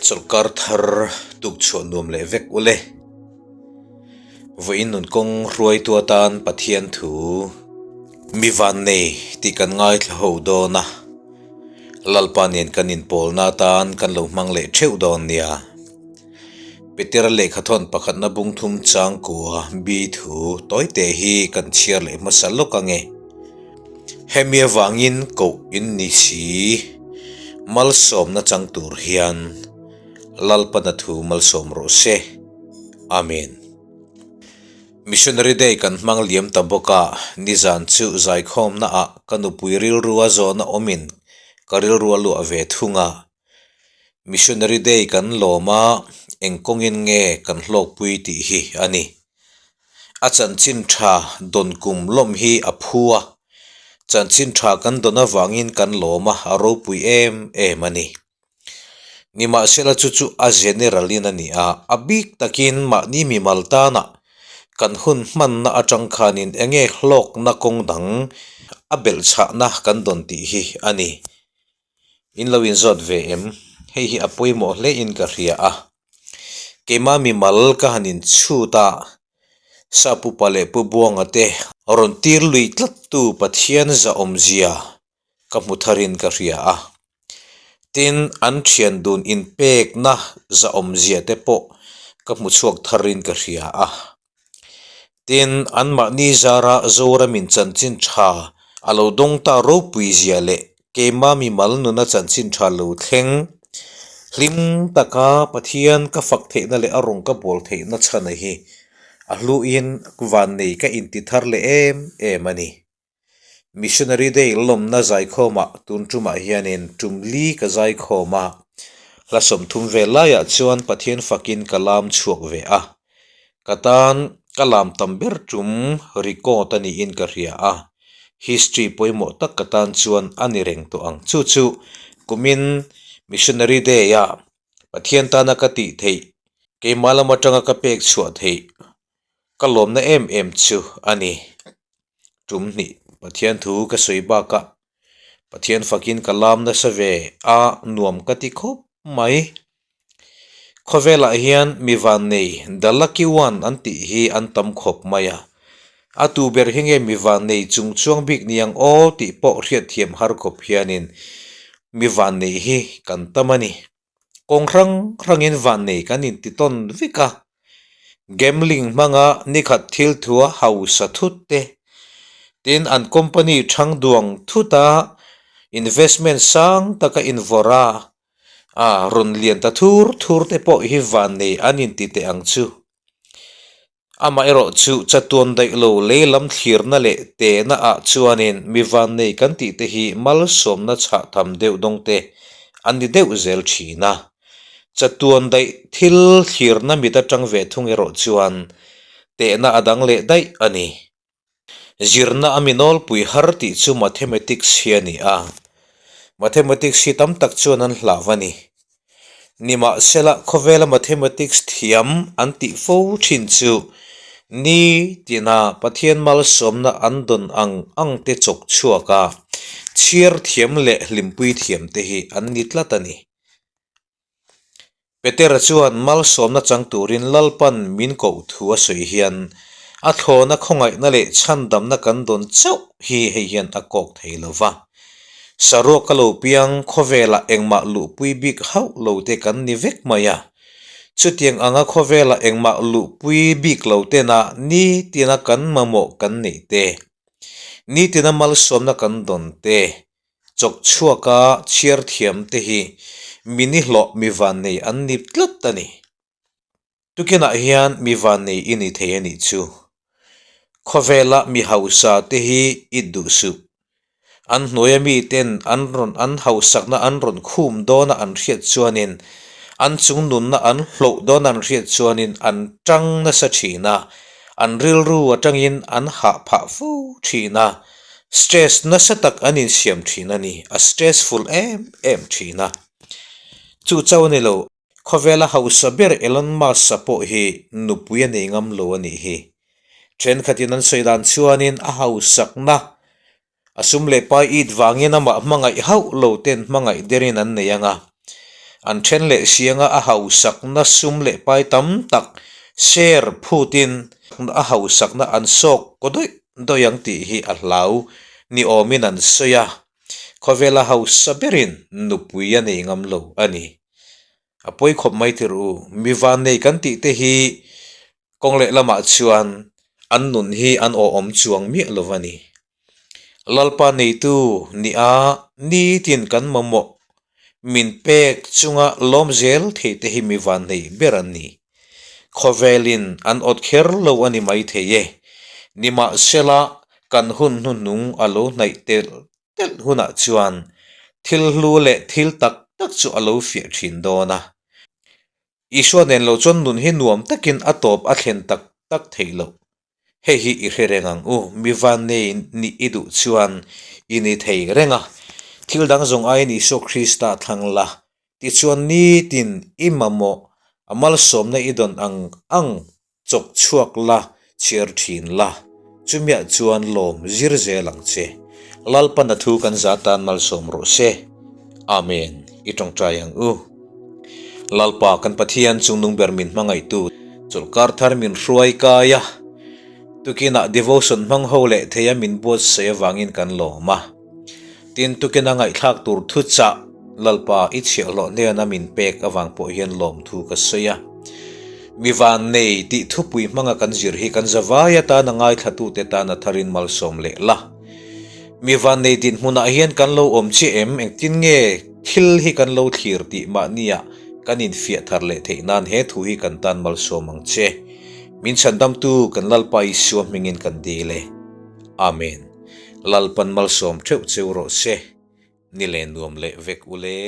Chawlhkar thar tuk chhuah nuam leh vek ule. Vawiin nun kawng hruaitu atan Pathian thu mi van nei tih kan ngaithla ho dawn a, Lalpa nen kan inpawlna atan kan lo hmang leh theuh dawn nia. Petera lehkhathawn pakhatna bung thum changkua bi thu tawite hi kan chhiar leh hmasa lawk ange. Hemi avangin koh in ni si, malsawmna chang tur hian Lalpana thu malsawm rawh se. Amen. Missionary Day kan hmang liam ta bawk a, nizan chu zaikhawmna ah ka nupui rilrua zawhna awmin ka rilrua luah ve thung a. Missionary Day kan lawm a, eng kawngin nge kan hlawkpui tih hi a ni. A chanchin tha dawn kum lawm hi a phu a, chanchin tha kan dawn avangin kan lawm a, a ropui em em a ni. Nimahsela chu chu a general in a ni a, a bik takin mahni mimal tana kan hun hmanna atang khanin enge hlawkna kawng dang a belhchhahna kan dawn tih hi a ni. In lo inzawt ve em? Hei hi a pawimawh hle in ka hria a. Keimah mimal ka han inchhut a, Sapupa leh Pu Buanga te rawn tir lui tlat tu Pathian zahawmzia ka hmu tharin ka hria a. Tin, an thian dun inpekna zahawmzia te pawh ka hmu chhuak tharin ka hria a. Tin, anmahni zara Zoramin chanchin tha a lo dawng ta ropui zia leh keimah mimal nuna chanchin tha lo thleng hlim taka Pathian ka fak theihna leh a rawn ka bawl theihna chhana hi a hluin vannei ka inti thar leh em em a ni. Missionary Day lawmna zaikhawmah tun tumah hianin tum li ka zaikhawm a, hla 30 vel laiah chuan Pathian fakin ka lam chhuak ve a. Ka tan ka lam tam ber tum record a niin ka hria a, history pawimawh tak ka tan chuan a ni reng tawh ang. Chu chu kumin Missionary Day-ah Pathian tana ka tih theih, keimah lam atanga ka pek chhuah theih ka lawmna em em chu a ni. Tum hnih Pathian thu ka sawi bakah Pathian fakin ka lam nasa ve a nuam ka ti khawp mai. Khawvelah hian mi vannei the lucky one an tih hi an tam khawp mai a. A tu ber hi nge mi vannei chung chuang bik ni ang aw tih pawh hriatthiam har khawp hianin mi vannei hi kan tam a ni. Kawng hrang hrangin vannei kan inti tawn vek a, gambling hmanga nikhat thil thua hausa thut te, tin an company thang duang thuta investment sang taka invawrh a, ah rawn lian ta thur thur te pawh hi vannei an inti teh ang chu. Amaherawh chu chatuan daih lo lei lam thlirna leh tehna ah chuanin mi vannei kan tih te hi malsawmna chhah tham deuh dawng te an ni deuh zel thin a. Chatuan daih thil thlirna mit atang ve thung erawh chuan tehna a dang leh daih a ni. Zirna a mi nawlpui har tih chu Mathematics hi a ni a, Mathematics hi tam tak chuan an hlauh a ni. Nimahsela khawvela Mathematics thiam an tih fo thin chu ni tina Pathian malsawmna an dawn ang ang te chawk chhuak a, chhiar thiam leh hlimpui thiam te hi an ni tlat a ni. Petera chuan malsawmna chang turin Lalpan min koh thu a sawi hian a thlawna khawngaihna leh chhandamna kan dawn chauh hi hei hian a kawk thei lo va. Saruak a lo piang khawvelah engmah luhpui bik hauh lo te kan ni vek mai a. Chutiang anga khawvelah engmah luhpui bik lo tena nitina kan mamawh kan neih te, nitina malsawmna kan dawn te, Chawk chhuaka chhiar thiam te hi mi nihlawh mi vannei an ni tlat a ni. Tukinah hian mi vannei i ni thei a nih chu. Khawvela mi hausa te hi i duh suh. An hnuaia miten an rawn an hausakna an rawn khum dawna an hriat chuanin an chung nunna an hloh dawna an hriat chuanin an tang nasa thin a, an rilru atangin an hah phah fo thin a. Stress nasa tak an insiam thin a ni, a stressful em em thin a. Chu chauh a ni lo, khawvela hausa ber Elon Musk-a pawh hi nupui a nei ngam lo a nih hi. Thenkhatin an sawi dan chuanin a hausakna, a sum leh pai it vangin amah hmangaih hauh lo ten hmangaih derin an nei ang a. An then leh sianga a hausakna sum leh pai tam tak share phutin a hausakna an sawk kaw dawih dawih ang tih hi a hlau ni awmin an sawi a. Khawvela hausa berin nupui a nei ngam lo a ni. A pawi khawp mai tir u, mi vannei kan tih te hi kawng leh lamah chuan an nun hi an awhawm chuang miah lo a ni. Lalpa neitu nia nitin kan mamawh min pek chunga lawm zel thei te hi mi vannei ber an ni. Khawvelin an awt kher lo a ni maithei e. Nimahsela kan hun hnuhnung a lo hnaih telh telh hunah chuan thil hlu leh thil tak tak chu a lo fiah thin dawn a. Isua nen lo chuan nun hi nuam takin a tawp a thlen tak tak theih loh. Hei hi i hre reng ang u, mi vannei nih i duh chuan i ni thei reng a. Thil dang zawng aiin Isua Krista thlang la, tichuan nitin i mamawh a malsawmna i dawn ang ang Chawk chhuak la, chhiar thin la, chumiah chuan lawm zir zel ang che. Lalpan a thu kan za tan malsawm rawh se. Amen. I tawngtai ang u. Lalpa kan Pathian chungnung ber min hmangaihtu chawlhkar thar min hruai kai a, tukinah devotion hmang ho leh theia min buatsaih avangin kan lawm a. Tin, tukina ngaihthlak tur thuchah Lalpa i chhiahhlawh hnena min pek avang pawh hian lawmthu ka sawi a. Mi vannei tih thupui hmanga kan zir hi kan zavai atana ngaithlatute tana tharin malsawm leh la. Mi vannei dinhmunah hian kan lo awm chiah em? Engtin nge thil hi kan lo thlir tih mahnia kan infiah thar leh theih nan he thu hi kan tan malsawm ang che. Min chhandamtu kan Lalpa Isua hmingin kan dil e. Amen. Lalpan malsawm theuh cheu rawh se, ni leh nuam leh vek u le.